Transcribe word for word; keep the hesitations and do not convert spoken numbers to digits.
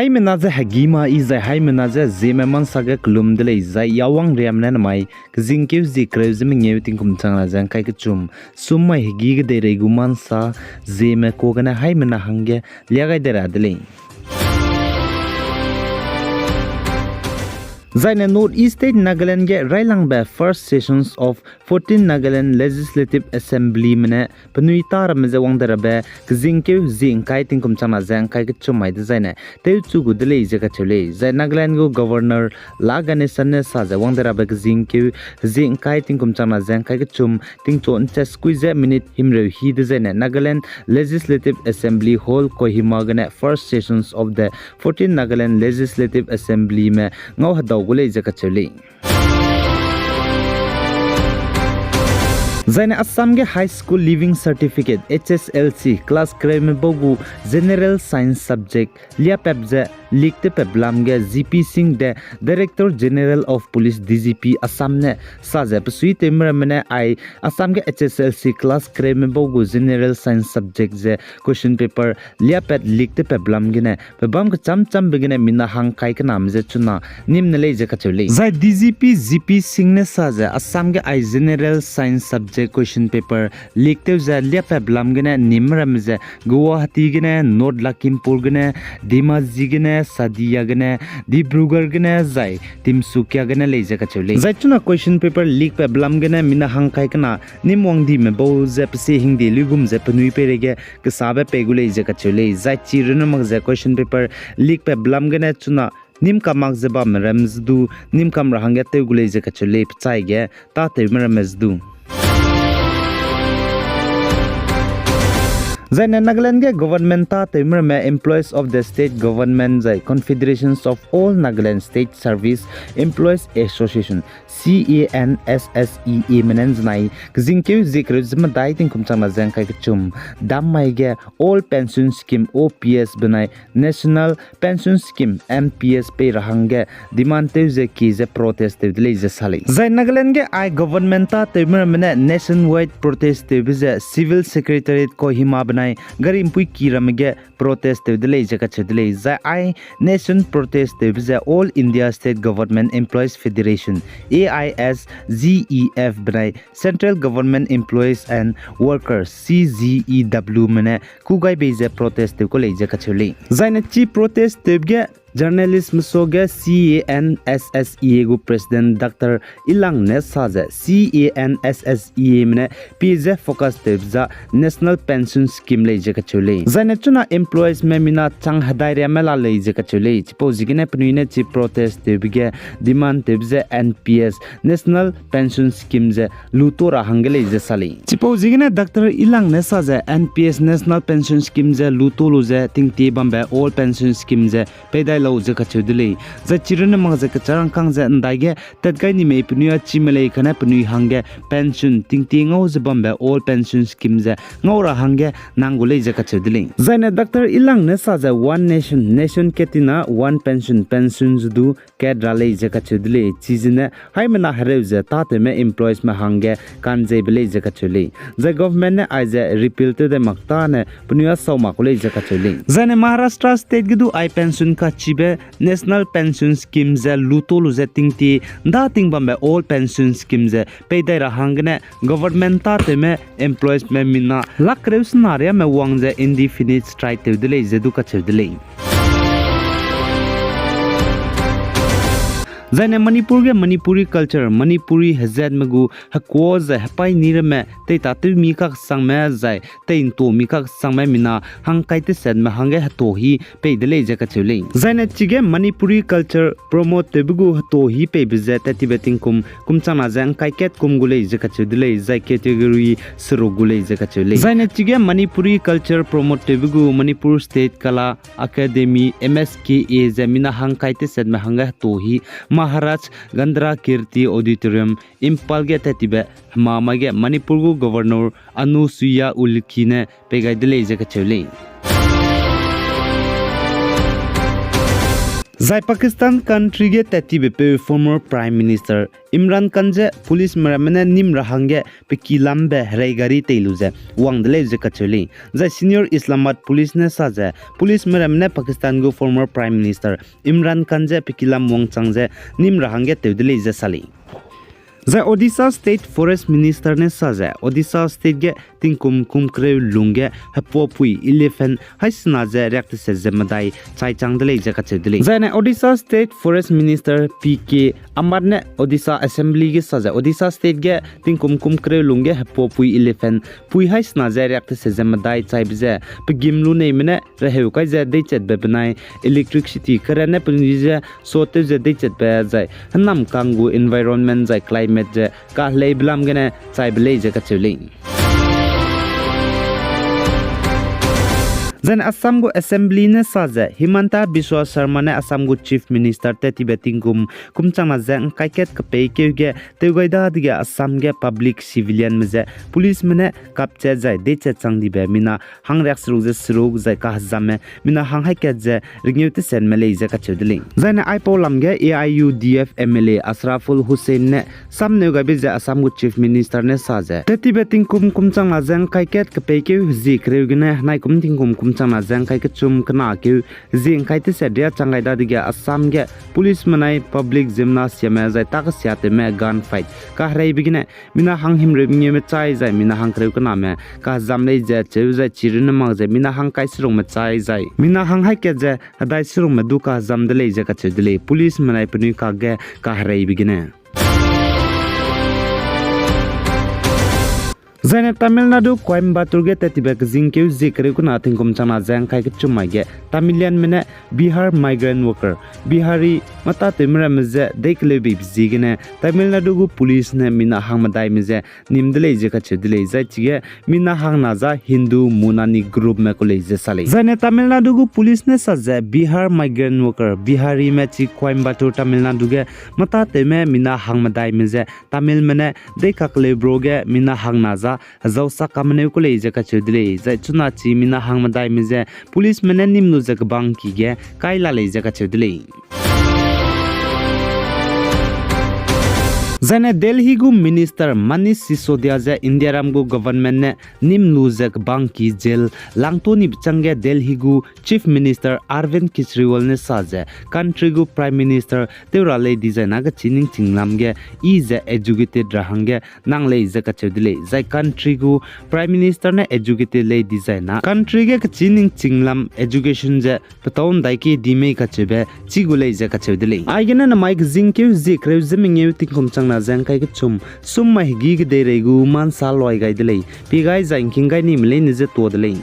Haimena ze hegî ma i zai haimena ze zieme mansa ge kelum de lei zai yawang riame ne namai kezingkeu zie kereu ze mengeu tingkum changna ze ngkai kechum, summai hegî kedeirei gu mansa zieme kua gene haimena hangge lia gai de ra de lei. Zaine North East State Nagaland ge railangbe first sessions of fourteen Nagaland Legislative Assemblyme ne penui tâ ramme ze wang de rabe kezingkeu zie ngkai tingkum changna ze ngkai kechum mai dezaine tewchu gu de lei ze kacheu lei. Zai Nagaland gu Governor La Ganesan ne sa ze wang de rabe kezingkeu zie ngkai tingkum changna ze ngkai kechum tingchu nche sekui ze minute himreu hî dezaine Nagaland Legislative Assembly Hall Kohima gene first sessions of the fourteen Nagaland Legislative Assemblyme ngau hedau gu lei ze kacheu lei. Zaine Assam ge High School Leaving Certificate, H S L C, class kereume bau gu General Science subject liapep ze leak tewpep lam ge G P Singh de Director General of Police, D G P Assam ne sa ze besuitewme ramme ne ai Assam ge H S L C class kereume bau gu General Science subject ze question paper liapet leak tewpep lam gene pebâm kechâm châmbe gene mina hangkai kename je chuna nîm ne lei ze kacheu lei. Zai D G P G P Singh ne sa ze Assam ge ai General Science subject question paper leak tew ze liapep lam gene nîm ramme ze Guwahati gene, North Lakhimpur gene, Dhemaji gene, Sadiya gene, Dibrugarh gene, zai Tinsukia gene lei ze kacheu lei. Zai chuna question paper leak pep lam gene mina hangkai kena nîm wangdime bau ze pesie hingde luigum ze penui peireige kesabe pei gu lei ze kacheu lei. Zai chi runne mak ze question paper leak pep lam gene chuna nîm kam mak ze bamme ram ze du nîm kam ra hangge tew gu lei ze kacheu lei, pechaige tâtewme ramme ze du. Zaine Nagaland ge government tâtewme ramme Employees of the State Government zai Confederations of All Nagaland State Service Employees Association, C A N S S E A me ne nzenai kezingkeu zie kereu ze medai tingkum changna ze ngkai kechum dam mai ge Old Pension Scheme, O P S benai National Pension Scheme, N P S pei ra hangge demand tew ze kie ze protest tew de lei ze sa lei. Zai Nagaland ge ai government tâtewme ramme ne nationwide protest tewbe ze Civil Secretariat Kohima benai gari mpui ki ramme ge protest tew de lei ze kacheu de lei. Zai ai nation protest tewbe ze All India State Government Employees Federation, A I S G E F benai Central Government Employees and Workers, C G E W me ne kû gai bei ze protest tew ku lei ze kacheu lei. Zaine chi protest tewbe ge journalistme suage C A N S S E A gu president Doctor Ilang ne sa ze C A N S S E A me ne pie ze focus tewbe za National Pension Scheme lei ze kacheu lei. Zaine chuna employeesme mina chang hedai riame la lei ze kacheu lei. Chipau ziegene penui ne chi protest tewbe ge demand tewbe ze N P S, National Pension Scheme ze luto ra hangge lei ze sa lei. Chipau ziegene Doctor Ilang ne sa ze N P S, National Pension Scheme ze luto lu ze tingtie bambe Old Pension Scheme ze peidai lau ze kacheu de lei. Zai chi runne mak ze kecharangkang ze ndai ge tat gai ni mei penui a chime lei kane penui hangge pension tingtie ngau ze bambe Old Pension Scheme ze ngau ra hangge nang gu lei ze kacheu de lei. Zaine Doctor Ilang ne sa ze One Nation, nation kat tina One Pension, pension ze du kat ra lei ze kacheu de lei. Chizene haimena hereu ze tâtewme employeesme hangge kanzeibe lei ze kacheu lei. Zai government ne aize repeal tew dai mak tâne penui a sau mak ku lei ze kacheu lei. Zaine Maharashtra state ge du ai pension kachibe National Pension Scheme ze luto lu ze tingtie nda ting bambe Old Pension Scheme ze peidai ra hanggene government tâtewme employeesme mina lak kereu sena riame wang ze indefinite strike tew de lei ze du kacheu de lei. Zaine Manipur ge Manipuri culture, Manipuri hezatme gu hekuâ zai hepaîni ramme teitatew mi kaksangme zai teinto mi kaksangme mina hangkai tesatme hangge heto hî pei de lei ze kacheu lei. Zaine chige Manipuri culture promote tewbe gu heto hî peibe ze tattibe tingkum kum changna ze ngkai kat kum gu lei ze kacheu de lei, zai category seruk gu lei ze kacheu lei. Zaine chige Manipuri culture promote tewbe gu Manipur State Kala Academy, M S K A ze mina hangkai tesatme hangge heto hî Maharaj Gandhara Kirti Auditorium, Imphal ge tattibe hema mai ge Manipur gu Governor Anusuiya Uikey ne pei gai de lei ze kacheu lei. Zai Pakistan country ge tat tibe peu former Prime Minister Imran Khan je policeme ramme ne nîm ra hangge pe ki lambe hereigari tei lu ze wang de lei ze kacheu lei. Zai senior Islamabad police ne sa ze policeme ramme ne Pakistan gu former Prime Minister Imran Khan je pe ki lam wangchang ze nîm ra hangge tew de lei ze sa lei. Zai Odisha State Forest Minister ne sa ze Odisha State ge tingkum kum kereu lungge hepuapui elephant haî sena ze riak teset ze medai chai chang de lei ze kacheu de lei. Zaine Odisha State Forest Minister P K Amar ne Odisha Assembly ge sa ze Odisha State ge tingkum kum kereu lungge hepuapui elephant pui haî sena ze riak teset ze medai chaibe ze pe gîm lu neime ne reheu kai ze deichatbe benai electricity keren ne penui ze sot tew ze deichatbe zai hênamkang gu environment zai climate ze kaheleibe lam gene chaibe lei ze kacheu lei. Zaine Assam gu Assembly ne sa ze Himanta Biswa Sarma ne Assam gu Chief Minister tat tibe tingkum kum changna ze ngkai kat kepeikeu ge tew gai dadege Assam ge public civilianme ze policeme ne kapchat zai deichat chang dibe mina hang riak seruk ze seruk zai kahezamme mina hang haî kat ze rengeu tesetme lei ze kacheu de lei. Zaine aipau lam ge A I U D F M L A Ashraful Hussain ne samneu gaibe ze Assam gu Chief Minister ne sa ze tat tibe tingkum kum changna ze ngkai kat kepeikeu hezie kereu gene henai kum tingkum kum changna ze ngkai kechum kena keu hezie ngkai teset riâ chang gai dadege Assam ge policeme nai public ziemmena siame zai takesiatewme gun fight kahereibe gene mina hang himreu mengeume chai zai mina hang kereu kename kazam lei ze cheu zai chirunne mak ze mina hang kai serukme chai zai mina hang haî kat ze hedai serukme du kazam de lei ze kacheu de lei policeme nai penui kakge kahereibe gene. Zaine Tamil Nadu Coimbatore ge tat tibe kezingkeu zie kereu kena tingkum changna ze ngkai kechum mai ge Tamilianme ne Bihar migrant worker, Bihari, mâtatewme ramme je dei keleubeibe ziegene Tamil Nadu gu police ne mina hang medaime je nîm de lei ze kacheu de lei. Zai chige mina hangna za Hindu Munani groupme ku lei ze sa lei. Zaine Tamil Nadu gu police ne sa ze Bihar migrant worker, Biharime chi Coimbatore, Tamil Nadu ge mâtatewme mina hang medaime je Tamilme ne dei kakeleubro ge mina hangna za hezau sakameneu ku lei ze kacheu de lei. Zai chuna chi mina hang medaime je policeme ne nîm lu ze kebangki ge kai la lei ze kacheu de lei. Zaine Delhi gu Minister Manish Sisodia ze Indiaram gu government ne nîm lu ze kebangki jail langtu nibe changge Delhi gu Chief Minister Arvind Kejriwal ne sa ze country gu Prime Minister tew ra lei dizai na kechî ningching lam ge i ze educated ra hangge nang lei ze kacheu de lei. Zai country gu Prime Minister ne educated lei dizai na country ge kechî ningching lam education ze petau ndaiki di mei kacheube chi gu lei ze kacheu de lei. Aigene namai kezingkeu zie kereu ze mengeu tingkum changna ze ngkai kechum, sum mai hegî kedeirei gu mansa loi gai de lei. Pie gai zai ngking gai nime leine je tuâ de lei.